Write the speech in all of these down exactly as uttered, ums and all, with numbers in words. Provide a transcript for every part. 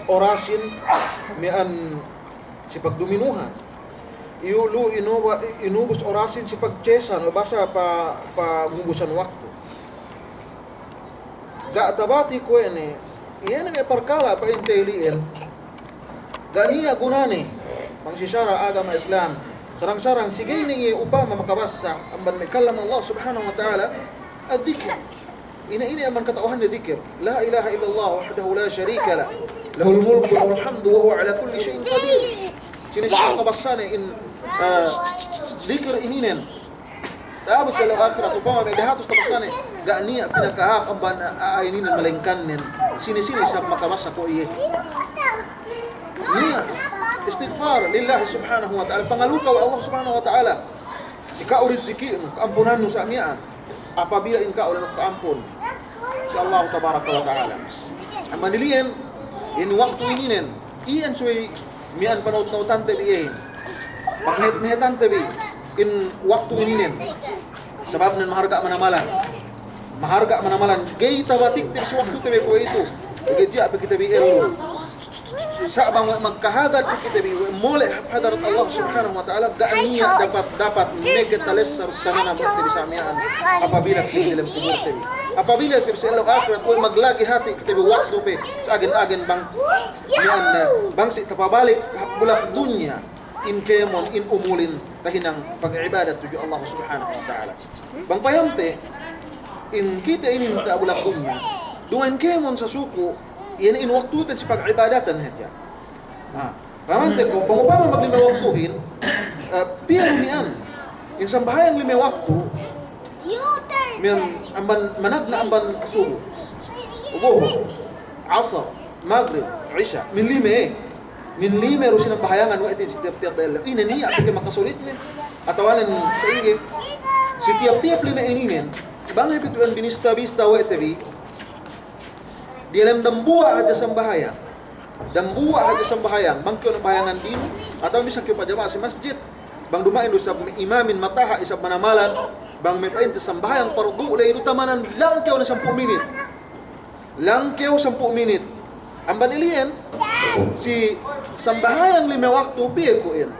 orasin miya'an si pagduminuhan. Iyu' lu inuba-, inubus orasin si pagchesan, we' bahasa pa-, pangubusan waktu. Ga' tabati kuwe' ne, iye ne me' parkala' pa'inte ili'en, ga' niya' gunane bang si sara' agama Islam. Sarang-sarang si ga'i ne iye upama makabassa amban me' kalam Allah Subhanahu wa Ta'ala, adzikir. Ine, ine amban kata'uhanne dzikir. La ilaha illallah wahdahu la sharika lah. Lahul mulku wa lahul hamdu wa huwa ala kulli shay'in qadir. Sine-sine tabassane in, eh, dzikir ininen, ta'abut si ellew ahirat, upama me' dahatus tabassane, ga' niya' pinakahāp amban a'a ininen malaingkannen sine-sine isab makabassa kuwe' iye. Niya' istigfar lillahi subhanahu wa ta'ala, pangaluka we' Allah subhanahu wa ta'ala. Si ka'u riziki'nu, ka'ampunannu sa' miya'an. Apabila in ka'u le magpa'ampun si Allah tabaraka wa ta'ala. Amban ili'en, in waktu ininen, iyan subey miya'an panaut-nautante bi iyehin. Pagmehet-mehetante bi in waktu ininen. Sababnen maharga' manamalan. Maharga' manamalan. Ga'i tabatikte bi si waktute bi kuwe'itu. Ga'i tiya' pe kite bi ellew. Sa' bang we' magkahagad pe kite bi, we' mole' hap hadarat Allah Subhanahu wa Ta'ala, ga' niya' dapat-dapat meke talessa duk tanana kite bi sa' miya'an apabila kite bi diyalem kuburte bi. Apabila kite bi si ellew ahirat, we' maglagi hati' kite bi waktu pe, sa' agen-agen bang miya'an, bang si tapabalik hap bulak dunya, in kēmon, in umulin tahinang pag'ibadat tudju Allah Subhanahu wa Ta'ala. Bang payamte, in kite inin ta'a bulak dunya, duma'in kēmon sasuku', iye ne in waktuten si pag'ibadatan hadja. Ha, payamante ko', bang upama maglime waktuhin, eh, piye du miya'an, in sambahayang lime waktu, miya'an amban managna' amban subu, duhur, asar, magrib, isa, min lime, min lime du sinabahayangan we' te si tiyap-tiyap ellew. Ine niya' pegge' makasulitne, atawanen sa'ingge, si tiyap-tiyap lime ininen, bang hep itu en binista-bista we' te bi, diyalem dambuwa' hadja sambahayang. Dambuwa' hadja sambahayang. Bang kew nabahayangan dinu, atawa bisan kew pajama'a si masjid. Bang duma'in du isab me' imamin mataha' isab manamalan. Bang me' pa'inte sambahayang pardu' ley du tamanan langkew ne sampū' minit. Langkew sampū' minit. Amban ili'en, si sambahayang lime waktu piye kuwe' iyan.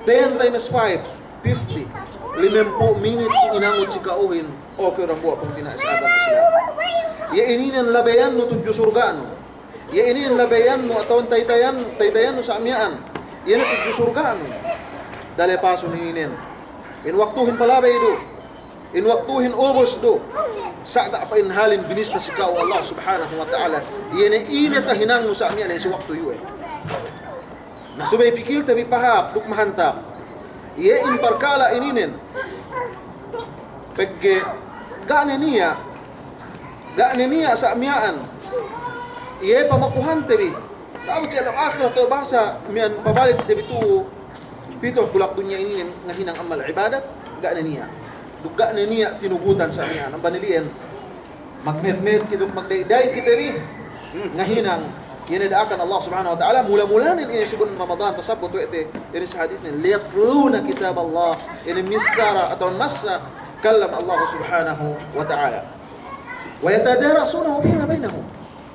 Ten times five, fifty. Limempū' minit inangut si ka'uhin. O kew dambuwa' pungtina'i si agama Islam. Iye ininen labeyannu tudju surga'nu. Iye ininen labeyannu atawa taytayan, taytayannu sa' miya'an. Iye ne tudju surga'nu. Dalepasun ininen. In waktuhin palabey du. In waktuhin ubus du. Sa' ga' pa'in halin binista si ka'u Allah Subhanahu wa Ta'ala. Iye ne ine tahinangnu sa' miya'an si waktu iyu'e. Na subey pikilte bi pahāp duk mahantang. Iye in parkala' ininen. Pegge' ga' ne niya', ga' ne niya' sa' miya'an. Iye pamakuhante bi. Ta'u si ellew ahirat, ta'u bahasa miya'an pabalik te bi tu'u pitu bulak dunya ininen ngahinang amal ibadat, ga' ne niya'. Duk ga' ne niya' tinugutan sa' miya'an. Amban ili'en. Magmehet-mehet kite duk magda'i-da'i kite bi. Ngahinang, iye ne da'akan Allah Subhanahu wa Ta'ala, mula-mulanen ine si bulan Ramadan tasabbut we' te, iye ne si hadisnen, yatluna kitaballah, iye ne missara atawa massa kalam Allah Subhanahu wa Ta'ala. Wa yatadarasunahu fima bainahum.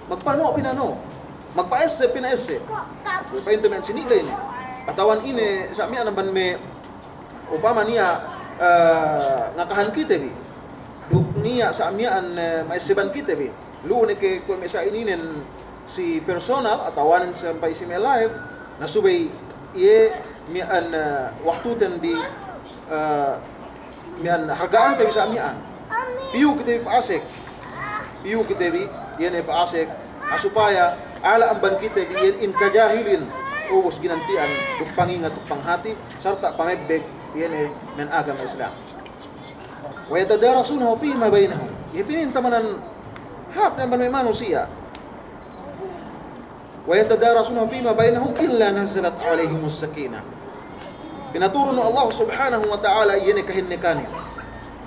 Magpano' pinano'. Magpa'esse pina'esse. Pa'inte miya'an sini' ley ne. Atawa ine sa' miya'an amban me' upama niya', eh, ngakahan kite bi. Duk niya' sa' miya'an, eh, ma'esseban kite bi. Lu'u ne ke kuwe' me' sa' ininen si personal, atawanen sampay si me' live, na subey iye miya'an, eh, waktuten bi, eh, miya'an harga'ante bi sa' miya'an. Piyu kite bi pa'asek. Piyu kite bi, iye ne pa'asek, a supaya ala amban kite bi iyan in kajahilin, ubus ginanti'an duk pangingat duk panghati, sarta' pamebbeg, iye ne miya'an agama Islam. Wa yatadarasunahu fima bainahum. Iye pinin tamanan hāp ne amban me' manusiya'. Wa yatadarasunahu fima bainahum illa nazalat alaihimus sakinah. Pinaturun Allah Subhanahu wa Ta'ala iye ne kahennekanin,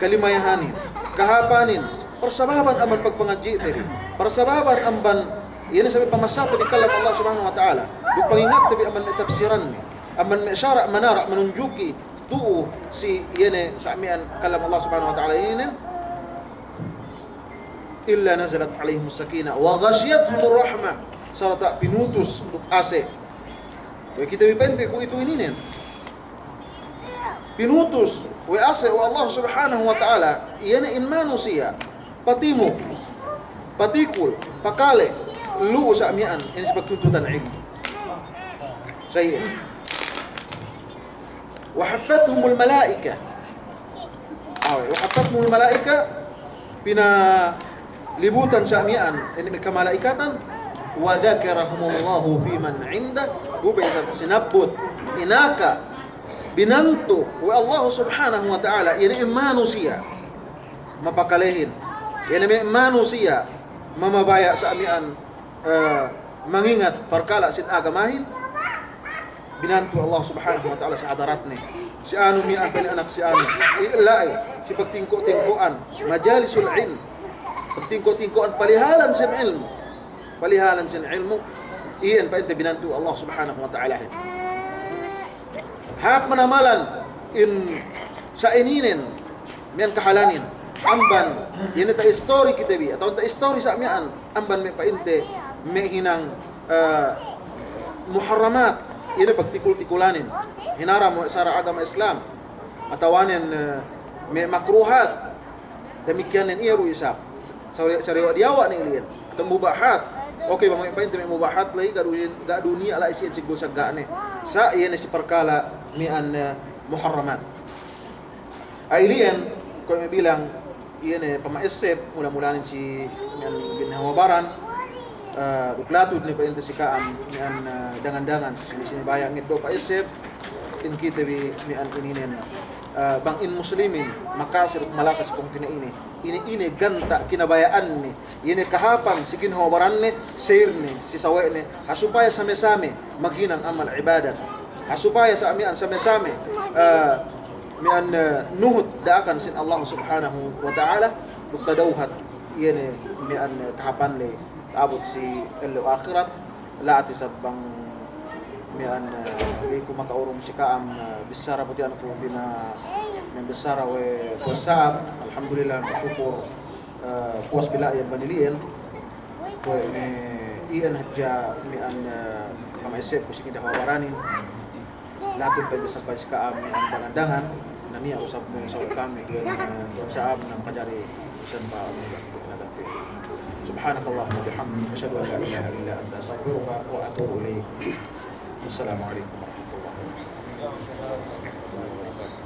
kalimayahanin, kahāpanin, parsababan amban pagpangadji'te bi, parsababan amban iye ne sabab pamassate bi kalam Allah Subhanahu wa Ta'ala, duk pangingatte bi amban me' tafsiranne, amban me' sara' manara' manunjuki tu'u si iye ne sa' miya'an kalam Allah Subhanahu wa Ta'ala inin. Illa nazalat alaihimus sakinah wa ghashiyathumur rahmah. sarta' pinutus duk ase'. We' kite bi pa'inte kuwe'itu ininen. Pinutus we' ase' we' Allah Subhanahu wa Ta'ala, iye ne in manusiya', patimuk, patikul, pakale, lu'u sa' miya'an, inin si pagtuntutan ilmu'. Sa' iye. Wa haffathumul mala'ika. Awe, wa haffathumul mala'ika, pinalibutan sa' miya'an, inin me' kamalaikatan, wa dhakarahumullahu fiman indah, bu pe sinabbut, inaka, binantu we' Allah Subhanahu wa Ta'ala, iye ne manusiya' mapakalehin, iye ne me' manusiya' mamabaya' sa' miya'an, eh, mangingat parkala' sin agamahin, binantu Allah Subhanahu wa Ta'ala si hadaratne. Si anu miya'an pa'in anak si anu. Iye la'i, si pagtingko'-tingko'an, majalisul ilm. Pagtingko'-tingko'an, palihalan sin ilmu'. Palihalan sin ilmu'. Iyan pa'inte binantu Allah Subhanahu wa Ta'alahin. Hāp manamalan in sa' ininen, miya'an kahalanin, amban, iye ne ta'istori kite bi, atawa ta'istori sa' miya'an, amban me' pa'inte, me' hinang, eh, muharramat, iye ne pagtikul-tikulanin, hinaram we' sara' agama Islam, atawanen, eh, me' makruhat, damikkiyanen iye du isab. Sari-, sariwa' diyawa' ne ili'en. Atawa mubahat. Oke, bang me' pa'inte me' mubahat la'i, ga' du-, ga' du niya' la'i si'en si gul sagga'ne. Sa' iye ne si parkala' miya'an, eh, muharramat. A ili'en, kuwe' me' bilang, iye ne pama'esseb, mula-mulanen si miya'an ginhawa baran, eh, duk latud ne pa'inte si ka'am, miya'an, eh, dangan-dangan, sini-sini baya' ngeddo' pa'esseb, in kite bi miya'an ininen, eh, bang in muslimin, makasi duk malasa si pungtina'i inin, ine-ine ganta' kinabaya'anne, iye ne kahāpan si ginhawa baranne, sa'irne, si sawe'ne, ha supaya same-same maghinang amal ibadat. Ha supaya sa' miya'an same-same, eh, miya'an, eh, nuhut da'akan sin Allah Subhanahu wa Ta'ala, duk tadawhat, iye ne miya'an, eh, kahāpan le ta'abut si ellew ahirat, la'at isab bang miya'an, eh, ga'i ku maka'urung si ka'am, eh, bissara puti'an ku bina, miya'an bissara we' Tuwan Sa'ab, alhamdulillah, masyukur, eh, puwas bi la'i amban ili'en, kuwe' me' iyan hadja miya'an, eh, pama'esseb ku si ginhawa baranin, la'i pa'inte sampay si ka'am miya'an dangan-dangan, na niya' usab me' sawe' kami, iyan, eh, Tuwan Sa'ab, na makajari usan pa, na dati. Subhanakallahumma wa bihamdik, ashhadu an la ilaha illa anta, astaghfiruka wa atubu ilaik. Wassalamu alaikum warahmatullahi wabarakatuh.